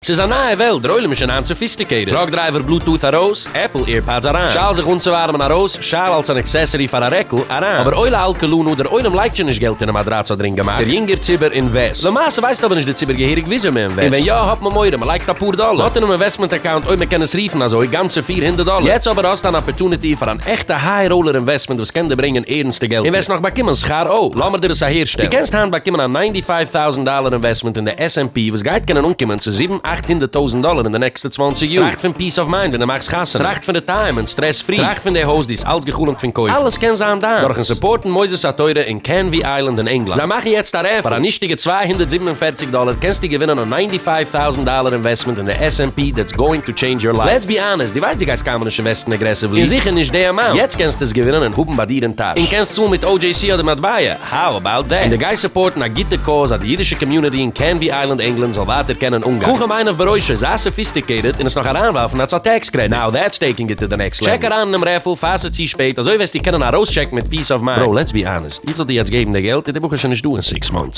ס'איז א נייע וועלט, דער עולם איז שוין היינט sophisticated. Truck driver Bluetooth ארויס, Apple AirPods אריין. שאל זיך אנצואווארעמען ארויס, שאל אלס אן accessory פאר א רעקל, אריין. אבער עולה על כולנה, דער עולם לייגט שוין נישט געלט אינעם מאדראץ אדער אין גמח, דער יונגער ציבור invest. למעשה ווייסט אבער נישט דער ציבור געהעריג וויאזוי מען invest. און ווען יא האט מען מורא, מען לייגט אפאר דאלער. מען האט אינעם investment account, אויב מען קען עס רופן אזוי, גאנצע 400 דאלער. יעצט אבער האסטו אן opportunity פאר אן עכטע high roller investment וואס קען דיר ברענגען ערנסטע געלטער. און וועסט נאך באקומען שכר אויך. לאמיר דיר עס אהערשטעלן. דו קענסט היינט באקומען א 95 טויזנט דאלער investment אין די S&P וואס גייט קענען אנקומען צו זיבן אכט הונדערט טויזנט דאלער אין די נעקסטע 20 יאר. טראכט פון peace of mind ווען דו מאכסט חתונה. טראכט פון retirement, stress free. טראכט פון די הויז דו האסט אלץ גע'חלומ'ט פון קויפן. אלעס קען זיין דיינס דורכן support ן מוסדות התורה אין Canvey Island אין ענגלאנד. זיי מאכן יעצט א raffle. פאר א נישטיגע 247 דאלער קענסטו געווינען א 95 טויזנט דאלער investment אין די S&P that's going to change your life. Let's be honest, דו ווייסט דו גייסט קיינמאל נישט invest ן aggressively, און זיכער נישט די amount. יעצט קענסטו עס געווינען און האבן ביי דיר אין טאש. און קענסט צאלן מיט OJC אדער מטבע. How about that? און דו גייסט support ן א גוטע cause אז די אידישע community אין Canvey Island ענגלאנד זאל ווייטער קענען אנגיין. חכם עיניו בראשו, זיי sophisticated און עס נאך אריינווארפן אלס א tax credit. Now that's taking it to the next level. Check אריין אינעם raffle פאר ס'איז צו שפעט, אזוי וועסטו קענען ארויסטשעקן מיט peace of mind. Bro, let's be honest, איך זאל דיר יעצט געבן די געלט איז די בחור שוין נישט דא אין six months.